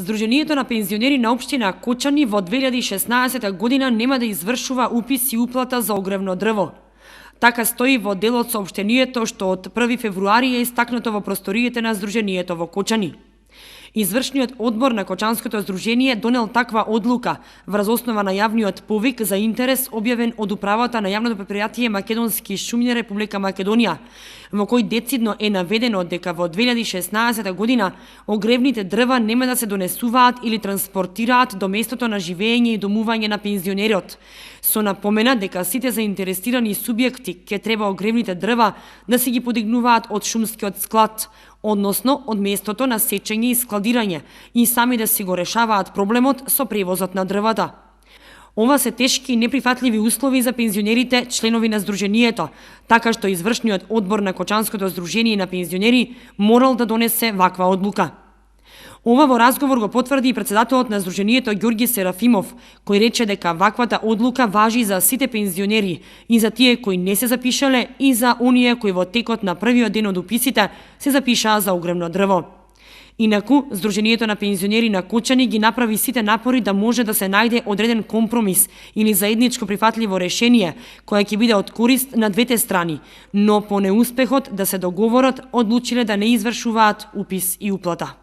Сдруженијето на пензионери на општина Кочани во 2016 година нема да извршува упис и уплата за огревно дрво. Така стои во дел од соопштението што од 1 февруари е истакнато во просториите на Сдруженијето во Кочани. Извршниот одбор на Кочанското здружение донел таква одлука врз основа на јавниот повик за интерес објавен од управата на јавното предпријатие Македонски шуми на Република Македонија, во кој децидно е наведено дека во 2016 година огревните дрва нема да се донесуваат или транспортираат до местото на живење и домување на пензионерот, со напомена дека сите заинтересирани субјекти ќе треба огревните дрва да си ги подигнуваат од шумскиот склад, односно од местото на сечење и складирање, и сами да си го решаваат проблемот со превозот на дрвата. Ова се тешки и неприфатливи услови за пензионерите, членови на Сдруженијето, така што извршниот одбор на Кочанското здружение на пензионери морал да донесе ваква одлука. Ова во разговор го потврди и председателот на Сдруженијето Ѓорги Серафимов, кој рече дека ваквата одлука важи за сите пензионери, и за тие кои не се запишале, и за оние кои во текот на првиот ден од уписите се запишаа за огревно дрво. Инаку, Сдруженијето на пензионери на Кочани ги направи сите напори да може да се најде одреден компромис или заедничко прифатливо решение, кое ќе биде од корист на двете страни, но по неуспехот да се договорат, одлучиле да не извршуваат упис и уплата.